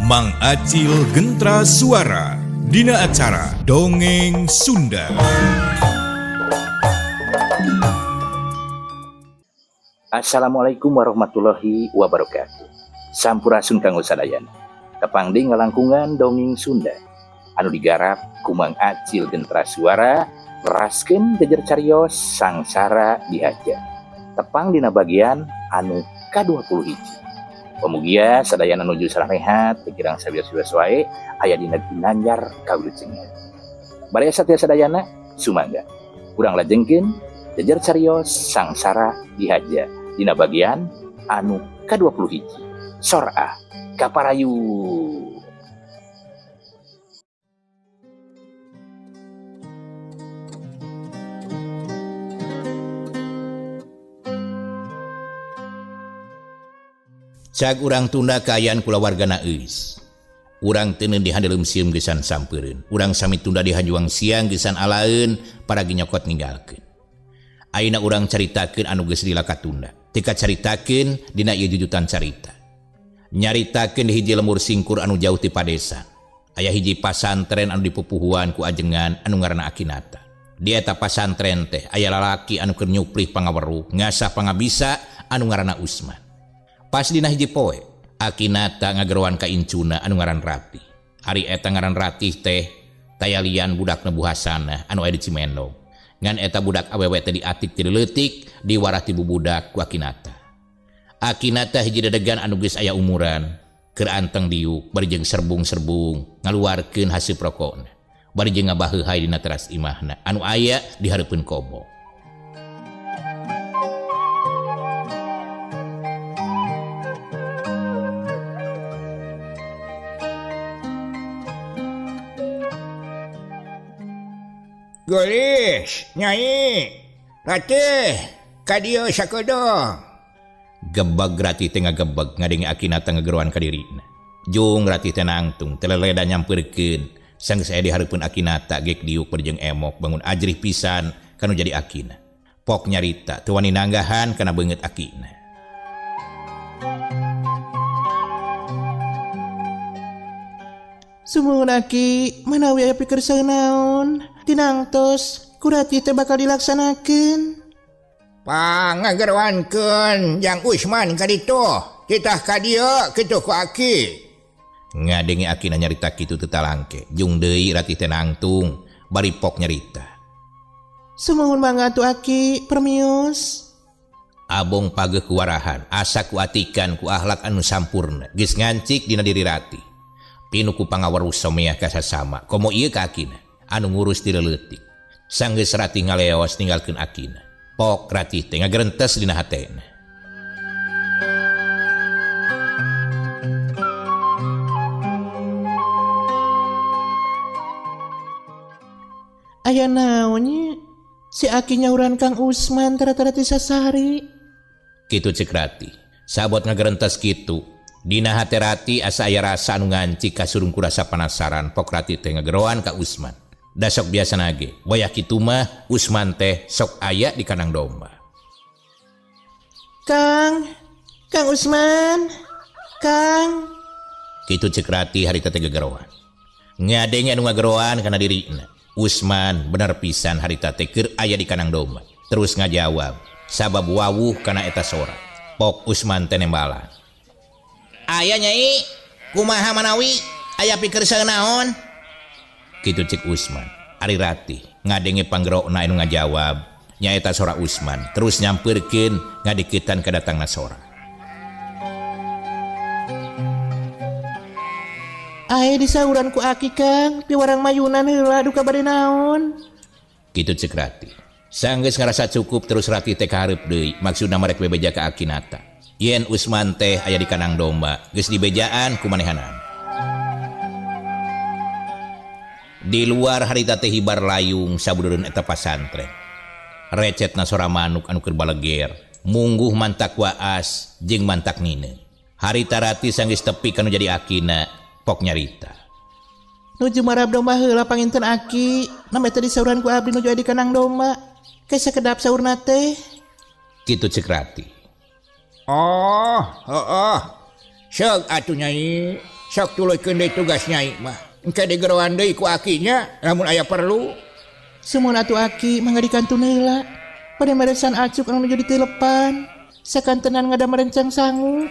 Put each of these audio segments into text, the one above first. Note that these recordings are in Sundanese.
Mang Acil Gentra Suara Dina acara Dongeng Sunda. Assalamualaikum warahmatullahi wabarakatuh. Sampurasun kanggo sadayana. Tepang deui ngalangkungan Dongeng Sunda anu digarap ku Mang Acil Gentra Suara, neraskeun jejer carios Sangsara Dihaja. Tepang dina bagian anu ka-21. Pamugia sadayana nuju sararehat, pikiran sawios-wios wae aya dina ginanjar kawilujengan. Baraya satya sadayana, sumangga. Urang lajengkeun jejer carios Sangsara Dihaja dina bagian anu ka-21. Sora kaparayu. Cag urang tunda kaayaan kulawargana eus. Urang teuneun di handeleum sieum geusan sampeureun. Urang sami tunda di hanjuang siang geusan alaeun paragi nyokot ninggalkeun. Ayeuna urang caritakeun anu geus lila katunda. Teu kacaritakeun dina ieu jujutan carita. Nyaritakeun di hiji lemur singkur anu jauh ti padesa. Aya hiji pasantren anu dipupuhuan ku ajengan anu ngaranna Akinata. Di eta pasantren teh aya lalaki anu keur nyuplih pangaweruh, ngasah pangabisa anu ngaranna Usman. Pas dina hiji poe, Akinata ngageroan ka incuna anu ngaran Ratih. Ari eta ngaran Ratih teh tayalian budak Bu Hasanah anu aya di Cimendong. Ngan eta budak awewe teh diatik ti leutik, diwarah ti bubudak ku Akinata. Akinata hiji dedegan anu geus aya umuran, keur anteng diuk bari jeung serbung-serbung ngaluarkeun hasil rokona. Bari jeung ngabaheuhay dina teras imahna anu aya di hareupeun kobo. Gelis, Nyai, Ratih, ka dieu sakedeung. Gebeg Ratih teh ngagebeg ngadenge Akinata ngageroan ka dirina. Jung Ratih teh nangtung teleleda nyampeurkeun sanggeus aya di hareupeun Akinata gek diuk bari jeung emok bangun ajrih pisan kanu jadi Akina. Pok nyarita teu wani nanggahan kana beungeut Akina. Sumuhun Aki, manawi aya pikersa naon? Tinangtos, ku Ratih teh bakal dilaksanakeun. Pangageroankeun Jang Usman ka ditu, titah ka dieu kitu ku Aki. Ngadenge Akina nyarita kitu teu talangke, jung deui Ratih teh nangtung, bari pok nyarita. Sumuhun mangga atuh Aki, permios. Abong pageuh kuwarahan, asa ku atikan ku akhlak anu sampurna, geus ngancik dina diri Ratih. Pinu ku pangaweruh someah ka sasama, komo ieu ka Akina anu ngurus ti leutik. Sanggeus Ratih ngaleos ninggalkeun Akina. Pok Ratih teh ngagerentes dina hatena. Aya naon nya? Si Aki nyauran Kang Usman tara-tara ti sasari. Kitu ceuk Ratih. Sabot ngagerentes kitu. Dina hate Ratih asa aya rasa anu ngancik kasurung ku rasa panasaran. Pok Ratih teh ngageroan ka Usman. Da sok biasana ge, wayah kitu mah Usman teh sok aya di kandang domba. Kang, Kang Usman, Kang. Kitu ceuk Ratih harita teh gegeroan. Ngadenge anu ngageroan kana dirina. Usman bener pisan harita teh keur aya di kandang domba. Terus ngajawab, sabab wawuh kana eta sora. Pok Usman teh nembalan. Aya Nyai, kumaha manawi aya pikersa naon? Kitu cek Usman. Ari Ratih ngadenge panggerokna anu ngajawab nyaeta sora Usman, terus nyampeurkeun ngadiketan kadatangna sora. Ae disauran ku Aki Kang, piwarang mayunan heula duka bade naon? Kitu cek Ratih. Sanggeus ngarasa cukup terus Ratih teh kahareup deui, maksudna marek bebeja ka Akinata. Yen Usman teh aya di kandang domba, geus dibejaan ku manehanana. Di luar harita teh hibar layung sabudereun eta pasantren. Recetna sora manuk anu keur baleger, mungguh mantak waas jeung mantak nine. Harita Ratih sanggeus tepi kanu jadi Akina, pok nyarita. Nuju marab domba heula panginten Aki, nambe teh disauran ku abdi nuju aya di kandang domba. Ke sakedap saurna teh. Kitu ceuk Ratih. Oh, heeh. Seug atuh Nyai. Sok tuluykeun deui tugas nyai mah. Engke digeroan deui ku akinya lamun aya perlu. Sumuhun atuh aki mangga dikantun heula. Bade meresan acuk anu nuju ditelepan. Sakantenan ngadamel rencang sangu.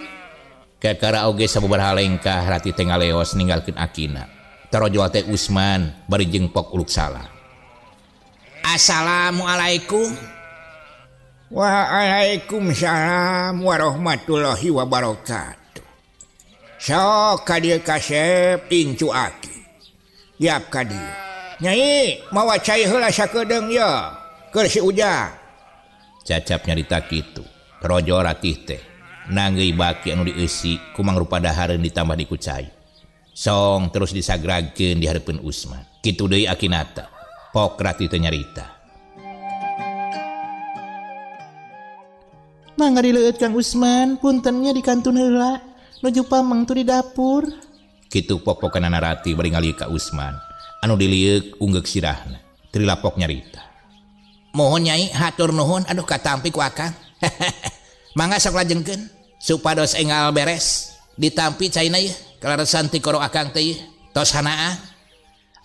Kakara oge sababaraha lengkah Ratih teh ngaleos ninggalkeun akina. Tarojol teh Usman bari jeung Pok uluk salam. Assalamualaikum. Waalaikumsalam warahmatullahi wabarakatuh. Sok ka dieu kasep incu aki. Yap ka dieu. Nyai mawa cai heula sakedeung ye. Keur si Ujang. Cacap nyarita kitu. Tarojol Ratih teh nanggeuy baki anu dieusi ku mangrupa dahareun ditambah di ku cai. Song terus disagragkeun di hareupeun Usman. Kitu deui akinata. Pok Ratih teh nyarita. Mangga dileueut Kang Usman, puntennya dikantun heula. Nuju pameng tu di dapur. Kitu pok-pokanana Ratih bari ngalieu ka Usman. Anu dilieuk unggeuk sirahna. Trilapok nyarita. Mohon nyai hatur nuhun aduh katampi ku akang. Mangga sok lajengkeun supados enggal beres. Ditampi caina yeuh kalaresan ti koro akang teh yeuh. Tos hanaa.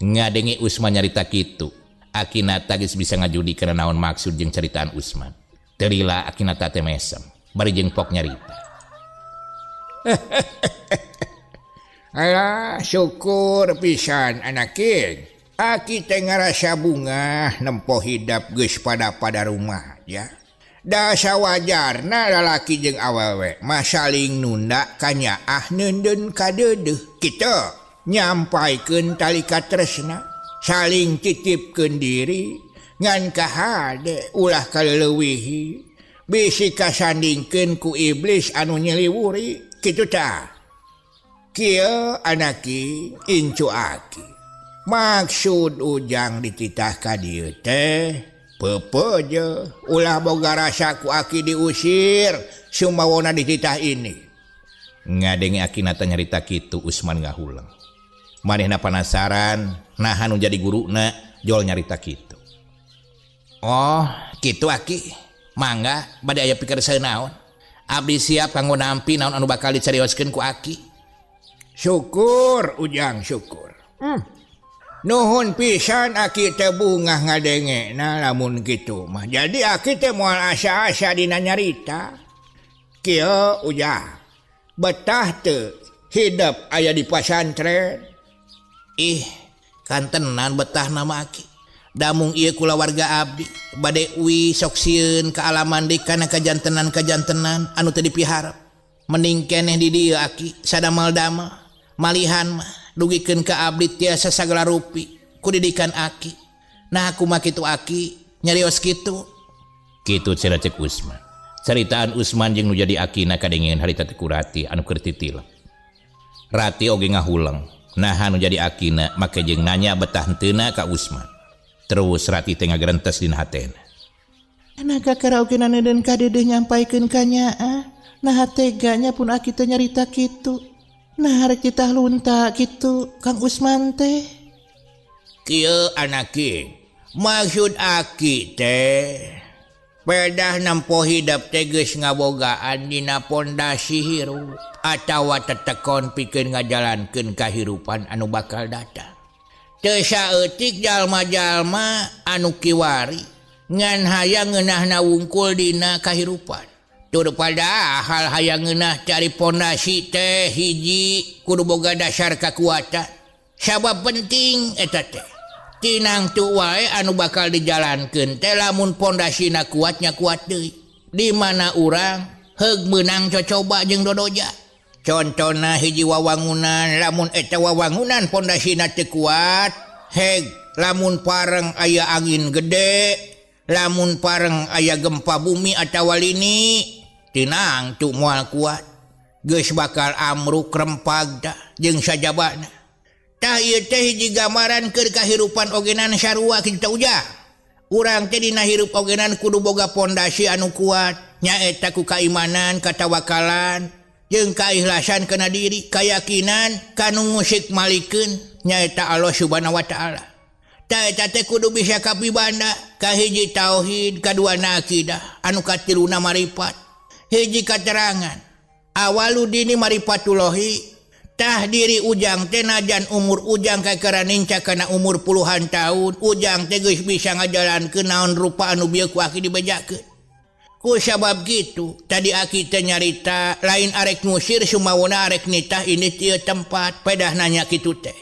Ngadenge Usman nyarita kitu. Akinata geus bisa ngajudi kana naon maksud jeung caritaan Usman. Teu lila akinata teh mesem bari jeung Pok nyarita. Alah syukur pisan anakin. Aki teh ngarasa bungah nempo hidap geus pada-pada rumah ya. Dasa wajarna lalaki jeung awewe mah saling nunda kanyaah neundeun kadeudeuh. Kitu nyampaikeun tali katresna, saling titipkeun diri ngan kahade ulah kaleuwihi bisi kasandingkeun ku iblis anu nyeliwuri kitu tah. Kieu anaki incu aki. Maksud Ujang dititah ka dieu teh peupeut je ulah boga rasa ku aki diusir sumawona dititah ini. Ngadenge akinata nyarita kitu Usman ngahuleng. Manehna panasaran naha nu jadi guruna jol nyarita kitu. Oh, kitu aki. Mangga bade aya pikir naon. Abdi siap kanggo nampi naon anu bakal dicarioskeun ku aki. Syukur Ujang syukur. Nuhun pisan aki teh bungah ngadengena lamun kitu mah. Jadi aki teh moal asa-asa dina nyarita. Kieu Ujang. Betah teu hidup aya di pasantren. Ih, kantenan betah nama aki. Damung ieu kulawarga abdi bade uwi sok sieun ka alaman deui kana kajantenan-kajantenan anu teu dipiharep. Mending keneh di dieu aki sadamel-damel malihan mah dugikeun ka abdi tiasa sagala rupi ku didikan aki. Nah kumaha kitu aki nyarios kitu. Kitu cenah cek Usman. Caritaan Usman jeung nu jadi akina kadengeun harita teh ku Ratih anu keur titilep. Ratih oge ngahuleng. Naha nu jadi akina make jeung nanya betah henteuna ka Usman. Terus Ratih teh ngagerentes dina hatena. Anak kakara oge naneuden kadeudeung nyampaikeun ka nyaah. Naha teganya pun aki teh nyarita kitu. Nah rek titah lunta kitu Kang Usman teh. Kieu anaki, maksud aki teh pedah nempo hidep teh geus ngabogaan dina pondasi hirup atawa tetekon pikeun ngajalankeun kahirupan anu bakal datang. Teu saeutik jalma-jalma anu kiwari ngan hayang ngeunahna wungkul dina kahirupan. Tur padahal hayang ngeunah cari pondasi teh hiji kudu boga dasar kakuatan. Sabab penting eta teh. Tinang tu wae anu bakal dijalankeun teh lamun pondasina kuatnya kuat deui. Di mana urang heug meunang cocoba jeung dodoja. Contona hiji wawangunan lamun eta wawangunan pondasina teu kuat, heg lamun pareng aya angin gede, lamun pareng aya gempa bumi atawa lini, tinang tu moal kuat. Geus bakal amruk rempag tah jeung sajabana. Tah ieu teh hiji gambaran keur kahirupan ogenan sarua kitu Ujang. Urang teh dina hirup ogenan kudu boga pondasi anu kuat, nyaeta ku kaimanan, katawakalan, jeung kaikhlasan kana diri, kayakinan kanu ngusik malikeun nyaeta Allah Subhanahu wa taala. Tah eta teh kudu bisa kapibanda, kahiji tauhid, kaduana akidah, anu katiluna marifat. Hiji katerangan, awalu dini marifatullahi, Tah diri Ujang teh najan umur Ujang kakara nincak kana umur puluhan tahun, Ujang teh geus bisa ngajalankeun naon rupa anu bieu ku aki dibejakeun. Ku sabab kitu, tadi aki teh nyarita lain arek ngusir sumawona arek nitah ini ieu tempat pedah nanya kitu teh.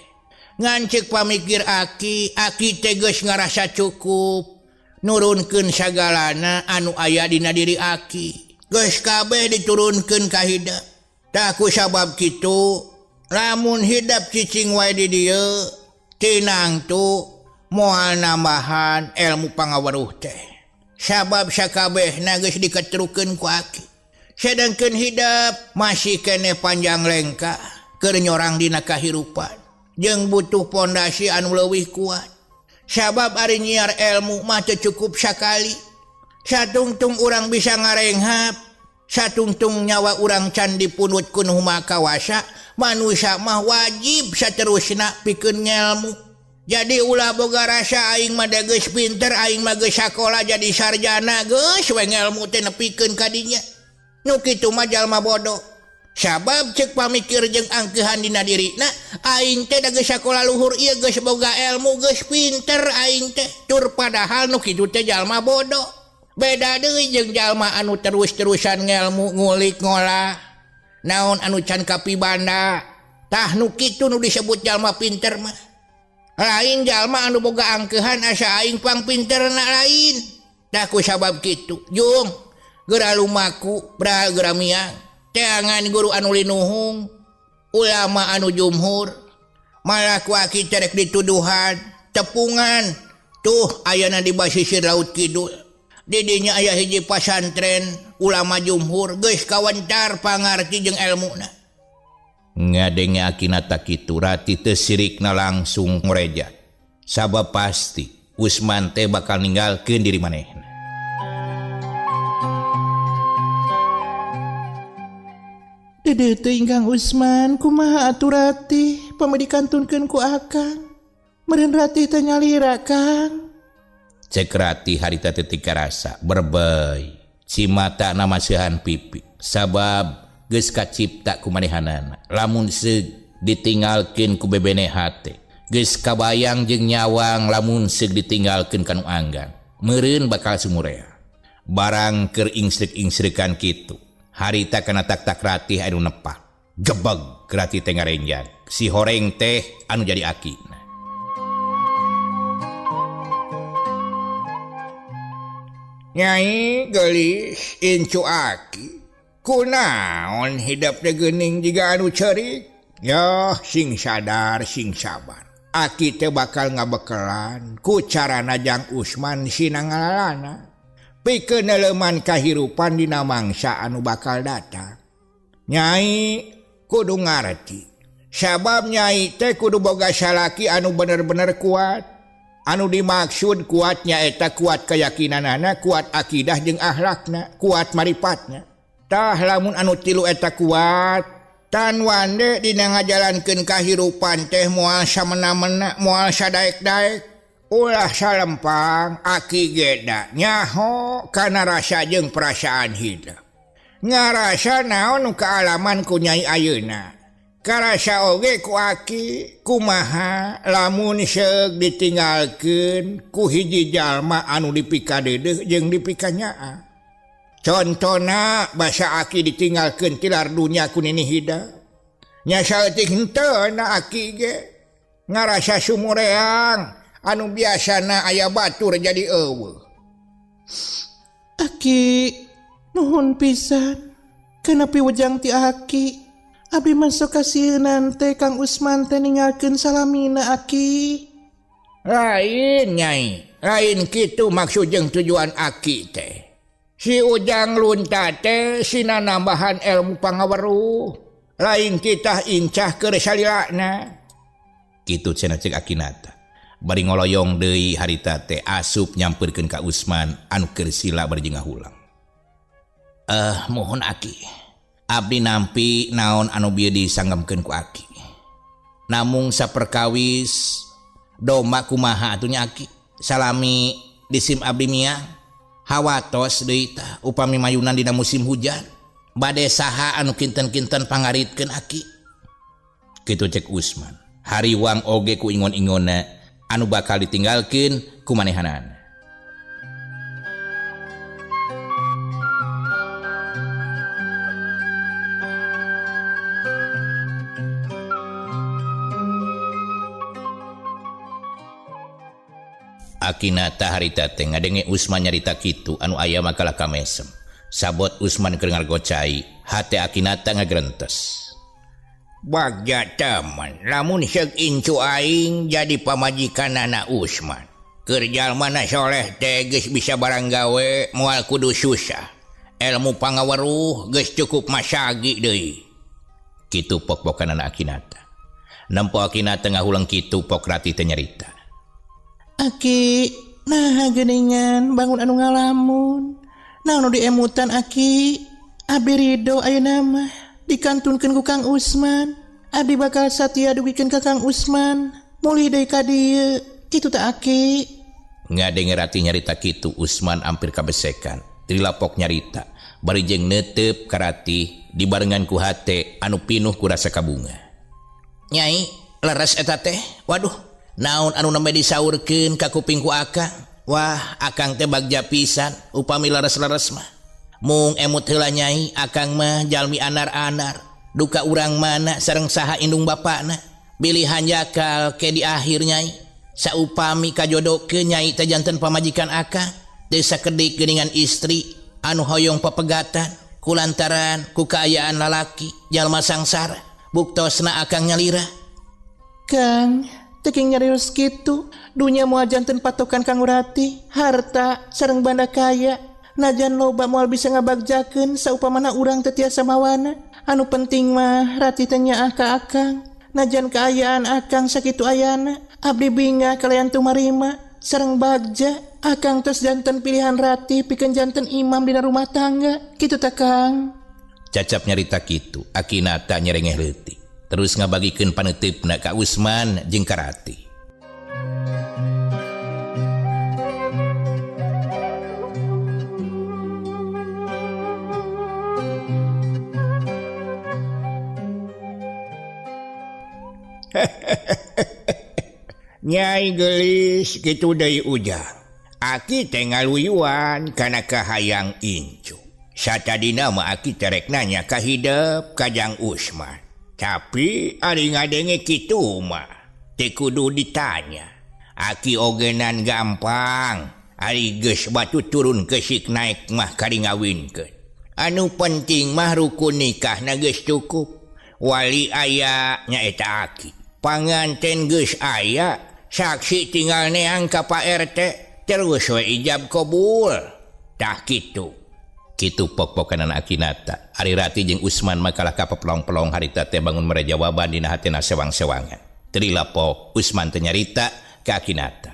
Ngan ceuk pamikir aki, aki teh geus ngarasa cukup nurunkeun sagalana anu aya dina diri aki. Geus kabeh diturunkeun ka hidep. Tah ku sabab kitu, lamun hidep cicing wae di dieu, tinang tu moal nambahan ilmu pangaweruh teh. Sabab sakabehna geus diketrukeun ku aki. Sedengkeun hidep masih keneh panjang lengkah keur nyorang dina kahirupan jeung butuh pondasi anu leuwih kuat. Sabab ari nyiar ilmu mah teu cukup sakali. Satungtung urang bisa ngarenghap, satungtung nyawa urang can dipunut ku nu Maha Kawasa, manusia mah wajib saterusna pikeun ngelmu. Jadi ulah boga rasa aing mah da geus pinter, aing mah geus sakola jadi sarjana, geus we ngelmu teh nepikeun ka dinya. Nu kitu mah jalma bodoh. Sabab ceuk pamikir jeung angkeuhan dina dirina, aing teh da geus sakola luhur ieu geus boga ilmu, geus pinter aing teh. Tur padahal nu kitu teh jalma bodoh. Beda deui jeung jalma anu terus-terusan ngelmu ngulik ngolah. Naon anu can kapibanda. Tah nu kitu nu disebut jalma pinter mah. Lain jalma anu boga angkeuhan asa aing pang pinterna lain. Tah ku sabab kitu, jung geura lumaku bra geura miang. Teangan guru anu linuhung, ulama anu jumhur, malah ku aki terek dituduhan tepungan. Tuh ayana di basisir laut kidul. Didinya aya hiji pasantren ulama jumhur geus kawentar pangarti jeung elmuna. Ngadenge akina tak kitu Ratih teu sirikna langsung ngorejat. Sabab pasti Usman teh bakal ninggalkeun diri manehna. Dede teuing Kang Usman kumaha atuh Ratih pami dikantunkeun ku Akang. Meureun Ratih teh nyalira Kang. Cek Ratih harita teh teu karasa berbei cimata na maseuhan pipi. Sabab geus kacipta ku manehanana. Lamun seug ditinggalkeun ku bebene hate. Geus kabayang jeung nyawang lamun seug ditinggalkeun ka nu anggan. Meureun bakal sumurea. Barang keur ingsrek-ingsrekan kitu. Harita kana tak-tak Ratih anu nepak. Gebeg Ratih teh ngarenjang. Si horeng teh anu jadi akina. Nyai geulis incu aki. Kunaon hidep teh geuning jiga anu ceurik? Yoh sing sadar sing sabar. Aki teh bakal ngabekelan ku carana jang Usman sinangalalana. Pikeun neuleman kahirupan dina mangsa anu bakal datang. Nyai kudu ngarti. Sabab nyai teh kudu boga salaki anu bener-bener kuat. Anu dimaksud kuatnya eta kuat keyakinanana, kuat akidah jeung akhlakna, kuat maripatna. Tah lamun anu tilu eta kuat, tan wande dina ngajalankeun kahirupan teh moal samena-mena, moal sadaek-daek. Ulah salempang aki geda nyaho kana rasa jeung perasaan hidup. Ngarasa naon nu kaalaman ku nyai ayeuna. Karasa oge ku aki kumaha lamun seug ditinggalkeun ku hiji jalma anu dipikadeudeuh jeung dipikanyaah. Contona basa aki ditinggalkeun tilar dunya ku nini hidep. Nya saeutik henteu na aki ge ngarasa sumureang anu biasana aya batur jadi eueuh. Aki nuhun pisan kana piwejang ti aki. Abi mah sok kasieun teh Kang Usman teh ninggalkeun salamina aki. Lain nyai, lain kitu maksud jeung tujuan aki teh. Si Ujang lunta teh sina nambahan ilmu pangaweruh. Lain kitah incah keur salilana. Kitu cenah ceuk akinata. Bari ngoloyong deui harita teh asup nyamperkeun ka Usman anu keur sila bari jeung ngahulang. Mohon aki. Abdi nampi naon anu bieu disanggemkeun ku aki. Namung saperkawis domba kumaha atuh nya aki. Salami disim abdi miang hawatos deui tah upami mayunan dina musim hujan. Bade saha anu kinten-kinten pangaritkeun aki. Kitu cek Usman. Hariwang oge ku ingon-ingonna anu bakal ditinggalkeun ku manehanana. Akinata harita teh ngadenge Usman nyarita kitu anu aya mah kalah kamesem. Sabot Usman keur ngargocai, hate Akinata ngagrentes. Bagja teman, lamun seuk incu aing jadi pamajikanana Usman. Keur jalmana soleh teh geus bisa barang gawe moal kudu susah. Elmu pangaweruh geus cukup masagi deui. Kitu pok-pokanana Akinata. Nempo Akinata ngahuleng kitu pok Ratih teh nyarita. Aki, nah geuningan bangun anu ngalamun. Naon nu diemutan Aki? Abdi ridho ayeuna mah dikantunkeun ku Kang Usman. Abdi bakal satia dugikeun ka Kang Usman. Mulih deui ka dieu. Kitu teh Aki. Ngadenge Ratih nyarita kitu Usman ampir kabesekan. Trilapok nyarita bari jeung neuteup ka Ratih dibarengan ku hate anu pinuh ku rasa kabunga. Nyai, leres eta teh. Waduh. Naon anu nembe disaurkeun ka kuping ku akang? Wah, akang teh bagja pisan upami leres-leres mah. Mung emut heula nyai, akang mah jalmi anar-anar. Duka urang mana sareng saha indung bapakna. Bilih hanjakal ke di akhir nyai. Saupami kajodokeun nyai teh janten pamajikan akang. Teu sakedik geuningan istri anu hoyong pepegatan kulantaran ku kaayaan lalaki jalma sangsara. Buktosna akang nyalira. Kang, teking nyarios kitu, dunya moal janten patokan Kang Ratih, harta sareng banda kaya. Najan loba moal bisa ngabagjakeun saupamana urang teu tiasa mawana. Anu penting mah Ratih teh nyaah ka akang. Najan kaayaan akang sakitu ayana, abdi bingah kalayan tumarima sareng bagja. Akang tos janten pilihan Ratih pikeun janten imam dina rumah tangga. Kitu teh Kang. Cacap nyarita kitu, Akinata nyerengeh leutik. Terus ngabagikeun paneuteup-na ka Usman jeung ka Ratih. Nyai geulis kitu deui ujang. Aki teh ngaluyuan kana kahayang incu. Satadina mah aki teh rek nanya ka hidep ka Jang Usman. Tapi ari ngadenge kitu mah teu kudu ditanya. Aki ogenan gampang. Ari geus batu turun kesik naik mah kari ngawinkeun. Anu penting mah rukun nikahna geus cukup. Wali aya nyaeta aki. Panganten geus aya, saksi tinggal neang ka Pak RT, terus we ijab kabul. Tah kitu. Kitu pok-pokanan Akinata. Ari Ratih jeung Usman mah kalah ka pepelong-pelong harita teh bangun mere jawaban dina hatena sewang-sewangan. Trilapok Usman teh nyarita ka Akinata.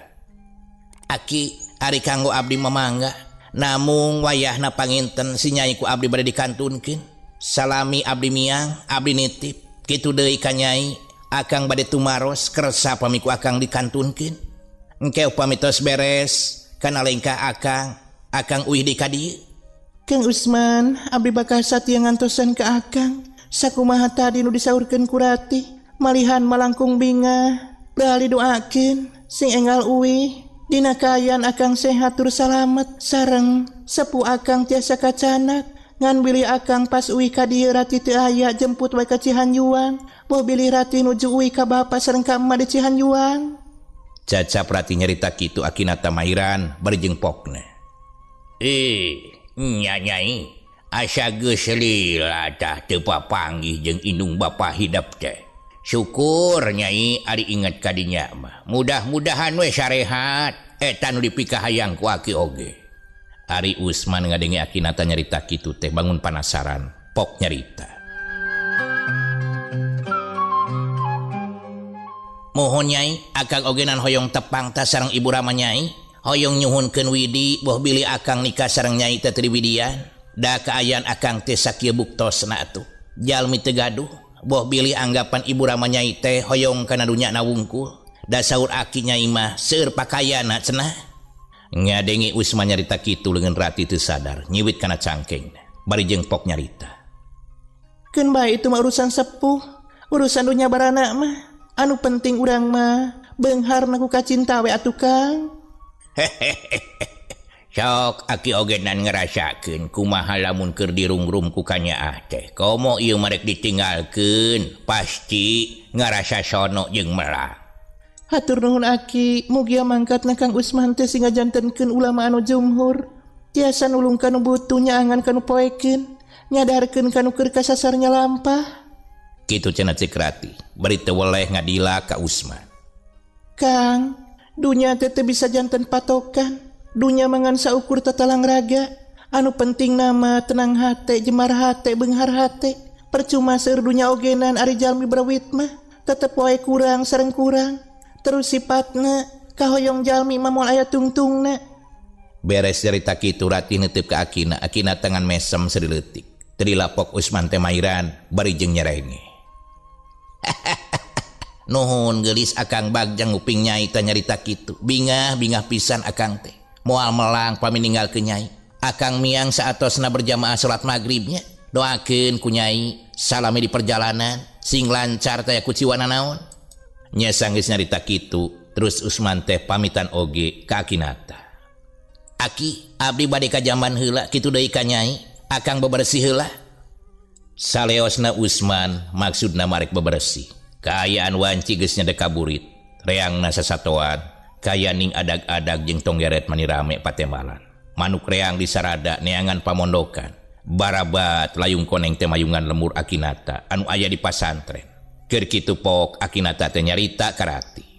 Aki, ari kanggo abdi mamangga, namung wayahna panginten si nyai ku abdi bade dikantunkeun. Salami abdi miang, abdi nitip. Kitu deui ka nyai, akang bade tumaros kersa pami ku akang dikantunkeun. Engke upami tos beres kana lengkah akang, akang uih di ka dieu. Kang Usman, abdi bakal satia ngantosan ka akang. Sakumaha tadi nu disaurkeun ku Ratih, malihan malangkung bingah, bali doakeun sing enggal uih. Dina kaayaan akang sehat tur salamet sareng sepuh akang tiasa kacanak. Ngan bilih akang pas uih ka dieu Ratih teu aya jemput wae ka Cihanjuang. Boh bilih Ratih nuju uih ka bapa sareng ka emak di Cihanjuang. Cacap Ratih nyarita kitu Akinata mairan bari jeung pokna. Nya nyai, asa geus lila tah teu papanggih jeung indung bapa hidep teh. Syukur nyai ari inget ka dinya mah. Mudah-mudahan we sarehat eta nu dipikahayang ku aki oge. Ari Usman ngadenge Akinata nyarita kitu teh bangun panasaran, pok nyarita. Mohon nyai, akang ogenan hoyong tepang ta sareng ibu rama nyai. Hoyong nyuhunkeun widi boh bilih akang nikah sareng nyai teh teu diwidian. Da kaayaan akang teh sakieu buktosna atuh. Jalmi teu gaduh, boh bilih anggapan ibu rama nyai teh hoyong kana dunyana wungkul. Da saur aki nyai mah seueur pakaianna cenah. Ngadenge Usman nyarita kitu leungeun Ratih teu sadar, nyiwit kana cangkengna. Bari jeung pok nyarita. Keun bae itu mah urusan sepuh. Urusan dunya barana mah anu penting urang mah beungharna ku kacinta we atuh Kang. Sok aki ogenan ngerasakeun kumaha lamun keur dirungrum ku kanyaah teh. Komo ieu marek ditinggalkeun pasti ngarasa sono jeung melang. Hatur nuhun aki, mugia mangkatna Kang Usman teh sing ngajantenkeun ulama anu jumhur. Tiasa nulung kanu butuh nyaangan kanu poekeun, nyadarkeun kanu keur kasasarnya lampah. Kitu cenah Cek Ratih, bari teu weleh ngadila ka Usman. Kang, dunya teh teu bisa janten patokan. Dunya mangan saukur tatalang raga. Anu penting nama tenang hate, jemar hate, beunghar hate. Percuma seueur dunya ogenan ari jalmi berwit mah tetep wae kurang sareng kurang. Terus sifatna kahoyong jalmi mah moal aya tungtungna. Beres cerita kitu Ratih neuteup ka akina, akina tangan mesem seri leutik. Teu dilapok Usman teh mairan bari jeung nyerenge. Nuhun geulis akang bagjang nguping nyai teh nyarita kitu. Bingah bingah pisan akang teh. Moal melang pami ninggalkeun nyai. Akang miang saatosna berjamaah salat magribnya. Doakeun ku nyai salami di perjalanan sing lancar teh kuciwana naon. Nya sanggeus nyarita kitu, terus Usman teh pamitan oge ka Akinata. Aki, abdi bade ka jamban heula kitu deui ka nyai, akang bebersih heula. Saleosna Usman maksudna marek bebersih. Kaayaan wanci geus nyadek kaburit, reangna sasatoan, kayaning adag-adag jeung tonggeret mani rame patembalan. Manuk reang disarada neangan pamondokan. Barabat layung koneng teh mayungan lemur Akinata anu aya di pasantren. Keur kitu pok Akinata teh nyarita ka Ratih.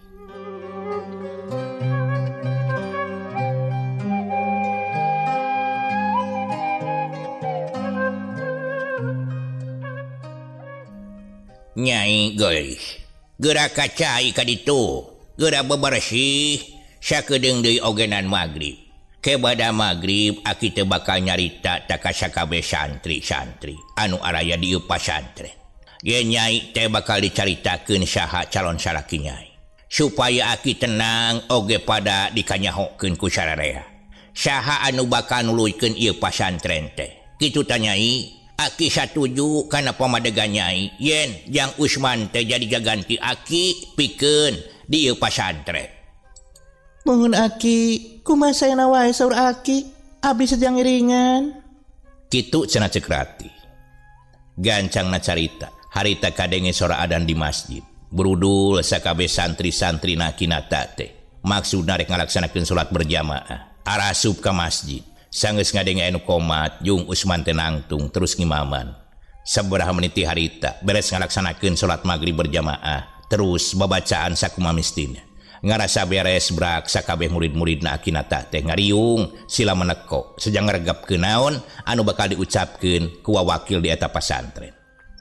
Nyai geulis, geura ka cai ka ditu, geura bebersih sakedeung deui ogenan magrib. Kebada magrib aki teh bakal nyarita ta ka sakabeh santri-santri anu araya di ieu pasantren. Ye nyai teh bakal dicaritakeun saha calon salaki nyai supaya aki tenang oge pada dikanyahokeun ku sararea. Saha anu bakal nuluykeun ieu pasantren teh. Kitu ta nyai. Aki satuju kana pamadegan nyai yen Jang Usman teh jadi gaganti aki pikeun di ieu pasantren. Muhun aki, kumaha saena wae saur aki, abdi sejang iringan. Kitu cenah Cek Ratih. Gancangna carita, harita kadenge sora adan di masjid. Berudul sakabeh santri-santri na Akinata teh. Maksudna rek ngalaksanakeun salat berjamaah. Arasup ka masjid. Sanggeus ngadenge anu komat, jeung Usman teh nangtung terus ngimaman. Sabaraha menit ti harita beres ngalaksanakeun salat magrib berjamaah, terus babacaan sakumaha mistina. Ngarasa beres brak sakabeh murid-muridna Akinata teh ngariung sila meneko sejang ngregepkeun naon anu bakal diucapkeun ku wawakil di eta pasantren.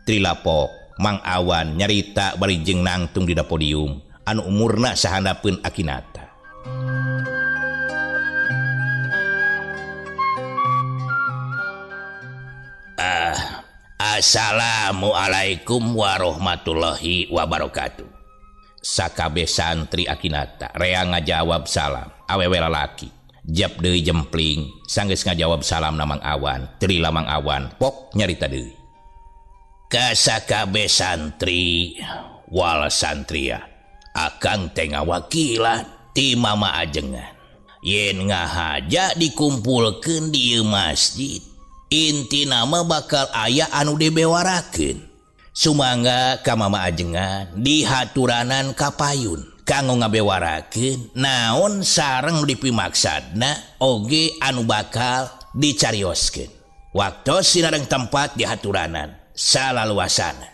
Trilapok Mang Awan nyarita bari jeung nangtung dina podium anu umurna sahandapeun Akinata. Assalamualaikum warahmatullahi wabarakatuh. Sakabeh santri Akinata rea ngajawab salam awewe lalaki. Jap deui jempling sanggeus ngajawab salam na Mang Awan, trila Mang Awan pok nyarita deui. Ka sakabeh santri wal santria akang teh ngawakilan ti Mama Ajengan. Yen ngahaja dikumpulkeun di ieu masjid, inti nama bakal aya anu dibewarakeun. Sumangga ka Mama Ajengan dihaturanan kapayun kanggo ngabewarakeun naon sareng dipimaksadna oge anu bakal dicarioskeun. Waktos sinareng tempat dihaturanan salaluasana.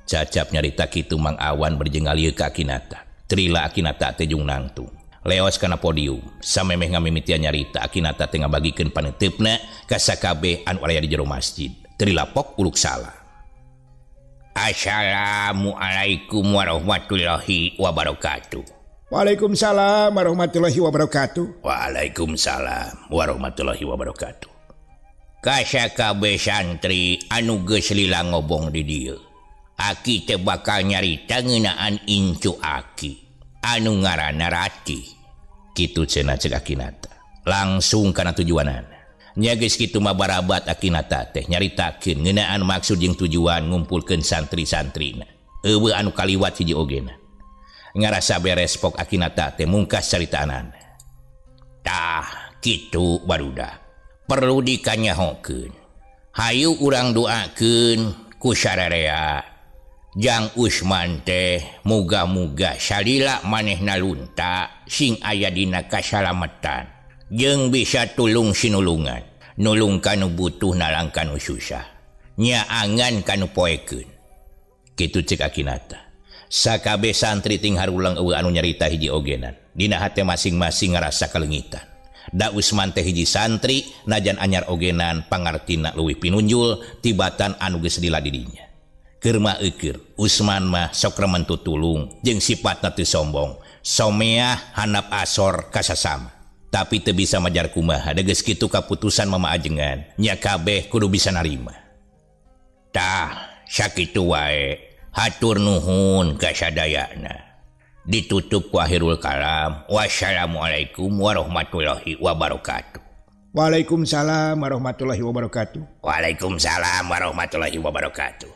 Cacap nyarita kitu Mang Awan berjengal ieu ka Akinata. Trila Akinata teh jung nangtung. Leos kana podium samemeh ngamimitian nyarita Akinata teh ngabagikeun paneuteup-na ka sakabeh anu aya di jero masjid. Trilapok uluk salah. Assalamualaikum warahmatullahi wabarakatuh. Waalaikumsalam warahmatullahi wabarakatuh. Waalaikumsalam warahmatullahi wabarakatuh. Ka sakabeh santri anu geus lila ngobong di dieu. Aki teh bakal nyarita ngeunaan incu aki anu ngaranna Ratih. Kitu cenah cek Akinata. Langsung kana tujuanana. Nya geus kitu mah barabat Akinata teh nyaritakeun ngeunaan maksud jeung tujuan ngumpulkeun santri-santrina. Eueuh anu kaliwat hiji ogena. Ngarasa beres pok Akinata teh mungkas caritaanana. Tah kitu barudak. Perlu dikanyahokeun. Hayu urang doakeun ku sararea. Jang Usman teh muga-muga salila manehna lunta sing aya dina kasalametan jeung bisa tulung sinulungan, nulung kanu butuh nalang kanu susah, nyaangan kanu poekeun. Kitu cek Akinata. Sakabeh santri ting harulang eueuh anu nyarita hiji ogenan. Dina hate masing-masing ngarasa kalengitan. Da Usman teh hiji santri najan anyar ogenan pangartina leuwih pinunjul tibatan anu geus lila di dinya. Keur mah eukeur, Usman mah sok remen tutulung jeung sipatna teu sombong, someah handap asor ka sasama. Tapi teu bisa majar kumaha da geus kitu kaputusan mama ajengan, nya kabeh kudu bisa narima. Tah, sakitu wae. Hatur nuhun ka sadayana. Ditutup ku akhirul kalam. Wassalamualaikum warahmatullahi wabarakatuh. Waalaikumsalam warahmatullahi wabarakatuh. Waalaikumsalam warahmatullahi wabarakatuh.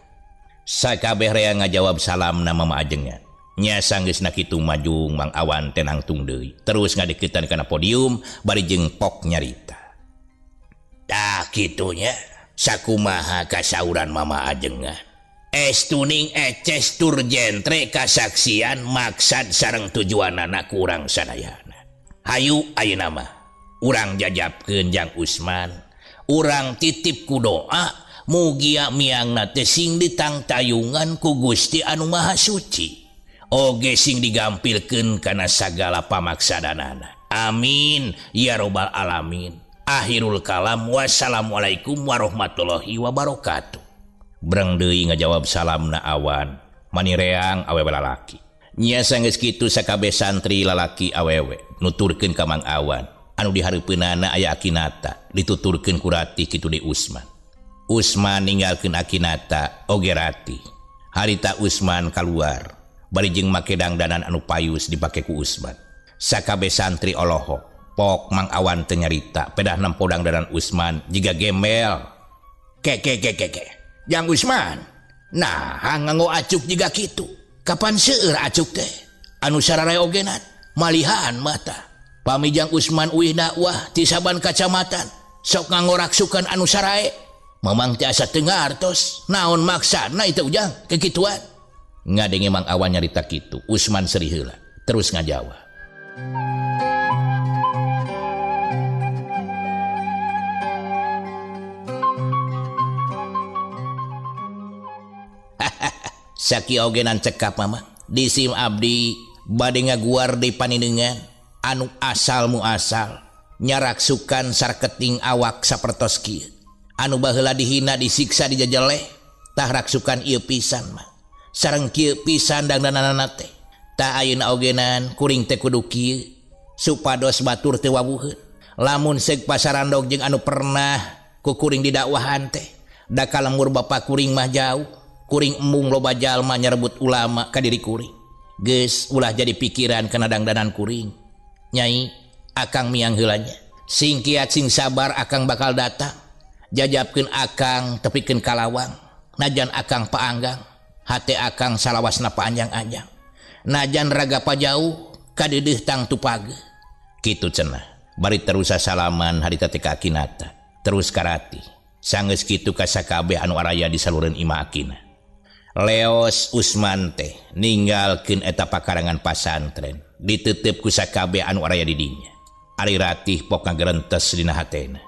Sakabeh rea ngajawab salam na mama ajengan. Nya sanggeusna kitu majung Mang Awan teh nangtung deui. Terus ngadeukeutan kana podium bari jeung pok nyarita. Tah kitunya sakumaha kasauran mama ajengan. Estuning eces tur jentre kasaksian maksad sareng tujuanana kurang sadayana. Hayu ayeuna mah urang jajabkeun jang Usman, urang titip ku doa mugia miangna teh sing ditangtayungan ku Gusti anu Maha Suci. Oge sing digampilkeun kana sagala pamaksadanana. Amin ya robbal alamin. Akhirul kalam, wassalamualaikum warahmatullahi wabarakatuh. Breng deui ngajawab salamna Awan, manireang awewe lalaki. Nya sanggeus kitu sakabeh santri lalaki awewe nuturkeun ka Mang Awan anu dihareupeunana aya Akinata, dituturkeun ku Ratih kitu deui Usman. Usman ninggalkeun Akinata oge Ratih. Harita Usman kaluar bari jeung make dangdanan anu payus dipake ku Usman. Sakabeh santri olohok, pok Mang Awan teu nyarita pedah nempo dangdanan Usman jiga gembel. Ke ke ke ke ke. Jang Usman, nah nganggo acuk jiga kitu. Kapan seueur acuk teh? Anu sararea ogenan, malihaan mata. Pami Jang Usman uih dakwah ti saban kacamatan, sok nganggo raksukan anu sarae. Mamang teh asa teu ngartos, naon maksana itu Ujang kekituan. Ngadenge Mang Awan nyarita kitu, Usman seri heula, terus ngajawab. Saki ogenan cekap mama disim abdi bade ngaguar di paninengan anu asal muasal nyaraksukan sarketing awak sapertos kieu anu baheula dihina disiksa dijajeleh tah raksukan ieu pisan mah sareng kieu pisan dangdananana teh tah ayeuna ogenan kuring teh kudu kieu supados batur teu wawuheun lamun seug pasarandog jeung anu pernah ku kuring didakwahan teh da kalembur bapa kuring mah jauh. Kuring embung loba jalma nyerebut ulama ka diri kuring. Geus ulah jadi pikiran kana dangdanan kuring. Nyai, akang miang heulanya. Sing kiat sing sabar akang bakal datang. Jajabkeun akang tepikeun ka lawang. Najan akang paanggang, hate akang salawasna paanjang-anjang. Najan raga pajauh kadeudeuh tangtu page. Kitu cenah. Bari terus salaman harita teh ka Akinata. Terus ka Ratih. Sanggeus kitu ka sakabeh anu araya di salureun imah Akina. Leos Usman teh ninggalkeun eta pakarangan pasantren ditetep ku sakabeh anu araya di dinya. Ari Ratih pok ngagerentes dina hatena.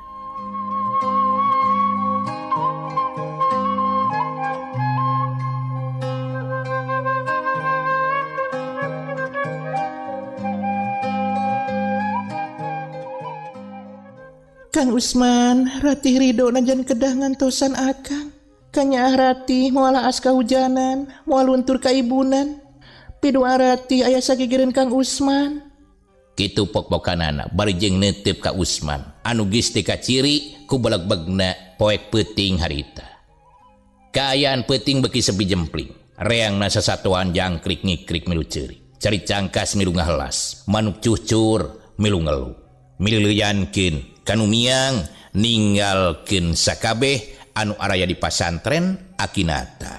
Kang Usman, Ratih ridho najan kedah ngantosan akang. Kanyaah Ratih moal aas kahujanan, moal luntur kaibunan. Pidoa Ratih aya sagigireun Kang Usman. Kitu pok-pokanana bari jeung neuteup ka Usman anu geus teu kaciri ku belegbegna poek peuting harita. Kaayaan peuting beuki sepi jempling. Reangna sasatoan jangkrik ngikrik milu ceurik. Cari cangkas milu ngahelas, manuk cucur milu ngelu. Mileuyankeun kanu miang ninggalkeun sakabeh anu araya di pasantren Akinata.